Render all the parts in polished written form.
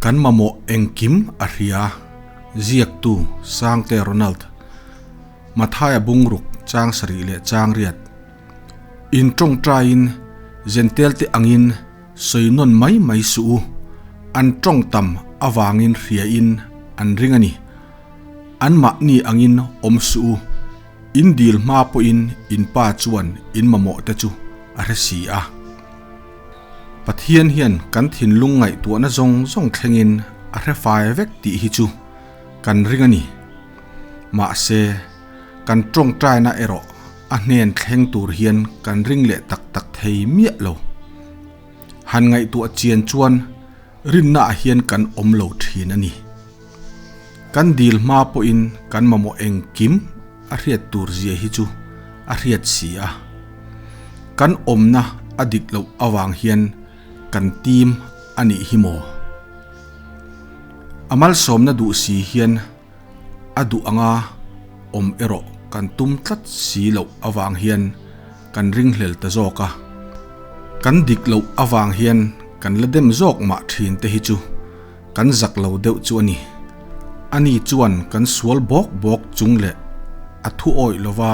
Kan mamawh engkim a hria, ziaktu Sangte Ronald, Mathaia bungruk chang sarih leh chang riat. In tawngtaiin Zentelte angin sawi nawn mai mai suh u, an tawng tam avangin hriain an ring a ni. Anmahni angin awm suh u, in dil hma pawhin in Pa chuan in mamawh te chu a hre si a. Pathian hian kan thinlung ngaihtuahna zawng zawng thlengin a hre fai vek tih hi chu kan ring a ni. Mahse, kan tawngtaina erawh a hnen thleng tur hian kan ring leh tak tak thei miah lo. Han ngaihtuah chian chuan rinnaah hian kan awm lo thin a ni. Kan dil hma pawhin kan mamawh engkim a hriat tur zia hi chu a hriat si a. Kan awmna a dik loh avang hian kan tim a nih hi maw? A malsawmna duh si hian a duh anga awm erawh kan tum tlat si loh avang hian kan ringhlel ta zawk a. Kan dik loh avang hian kan la dem zawk mah thin te hi chu kan zak lo deuh chu a ni. Ani chuan kan sual bawk bawk chung leh a thu awih lova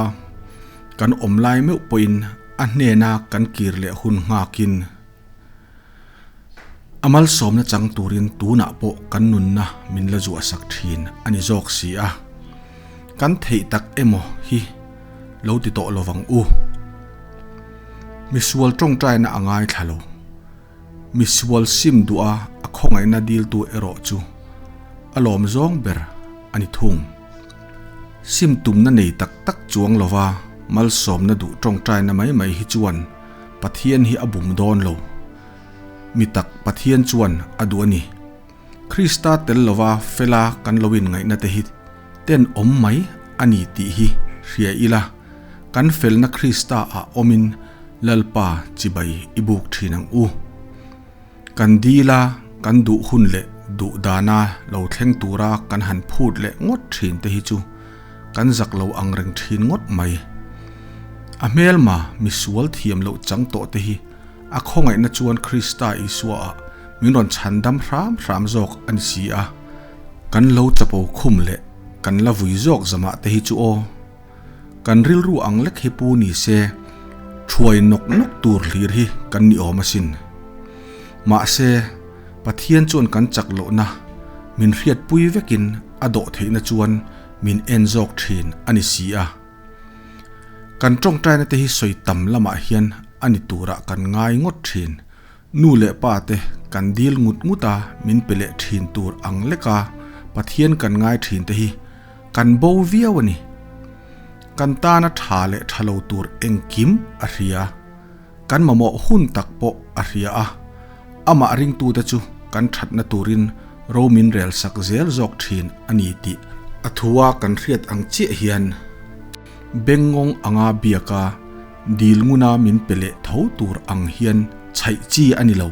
kan awm lai meuh pawhin a hnena kan kir leh hun nghakin A malsawmna chang turin tunah pawh kan nunna min la zuahsak thin a ni zawk si a, kan theih tak emaw hi lo ti tawh lovang u. Misual tawngtaina a ngaithla lo. Misual sim duha a khawngaihna diltu erawh chu a lawm zawng ber a ni thung. Sim tumna nei tak tak chuang lova malsawmna duh tawngtaina mai mai hi chuan Pathian hi a bum dawn lo. Mi tak Pathian chuan a duh a ni. Krista tel lova fela kan lo inngaihna te hi ten awm mai a ni tih hi hria ila, kan felna Krista ah awmin Lalpa chibai i buk thin ang u. Kan dila kan duh hun leh duh dana lo thleng tura kan han phut leh ngawt thin te hi chu kan zak lo ang reng thin ngawt mai. A hmelma misual thiam loh chang tawh te hi a khawngaihna chuan Krista Isua ah min rawn chhandam hram hram zawk a ni si a, kan lo chapo khum leh kan la vui zawk zamah te hi chu aw. Kan rilru ang lek hi pu ni se, thuai nawk nawk tur hlir hi kan ni awm asin. Mahse, Pathian chuan kan chak lohna min hriatpui vekin a dawh theihna chuan min en zawk thin a ni si a. Kan tawngtaina te hi sawi tam lamah hian a ni turah kan ngai ngawt thin. Nu leh pa te kan dil ngut ngut a min pe leh thin tur ang leka Pathian kan ngai thin te hi kan bo viau a ni. Kan tana tha leh tha lo tur engkim a hria. Kan mamawh hun tak pawh a hria a, amah ringtute chu kan thatna turin ro min rel sak zel zawk thin a ni tih a thua kan hriat ang chiah hian bengngawng anga biaka dil nguna min pe leh tho tur ang hian chhaih chi a ni lo.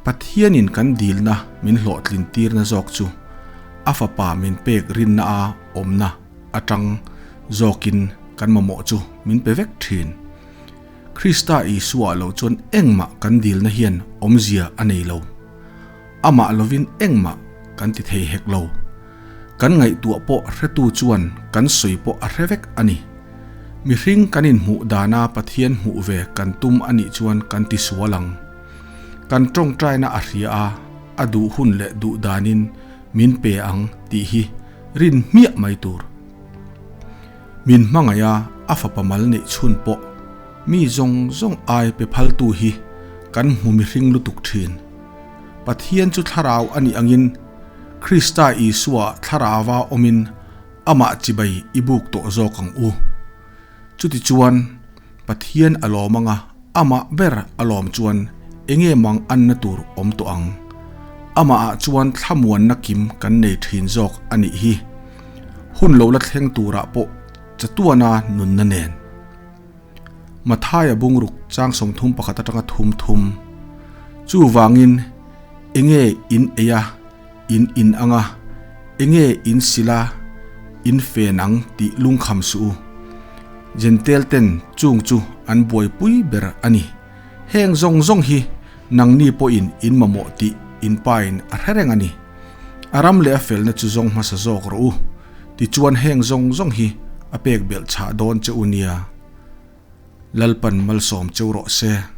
Pathianin kan dilna min hlawhtlin tirna zawk chu a fapa min pek rinna a awmna atang zawkin kan mamawh chu min pe vek thin. Krista Isua lo chuan engmah kan dilna hian awmzia a nei lo. Amah lovin engmah kan ti thei hek lo. Kan ngaihtuah pawh hretu chuan kan sawi pawh a hre vek a ni. Mihring kan inhmuh dana Pathian hmuh ve kan tum a nih chuan kan ti sual ang. Kan tawngtaina a hria a, a duh hun leh duh danin min pe ang tih hi rin hmiah mai tur. Min hmangaih a, a fapa mal neih chhun pawh mi zawng zawng ai pe phaltu hi kan hmu mihring lutuk thin. Pathian chu thlarau a nih angin Krista Isua thlarauva awmin amah chibai i buk tawh zawk ang u. Chutichuan, Pathian a lawm anga amah ber a lawm chuan enge mang anna tur awm tawh ang? Amahah chuan thlamuanna kim kan nei thin zawk a nih hi. Hun lo la thleng turah pawh chatuana nunna nen. Mathaia bungruk chang 31 atanga thum thum. Chuvangin enge in ei a, in in anga, enge in sil a, in fen ang tih lungkham suh u. Jentel ten chung chu an buaipui ber a ni. Heng zawng zawng hi nangni pawhin in mamawh tih in Pa in a hre reng a ni. A ram leh a felna chu zawng hmasa zawk rawh u, tichuan heng zawng zawng hi a pek belh chhah dawn che u nia. Lalpan malsawm cheu rawh se.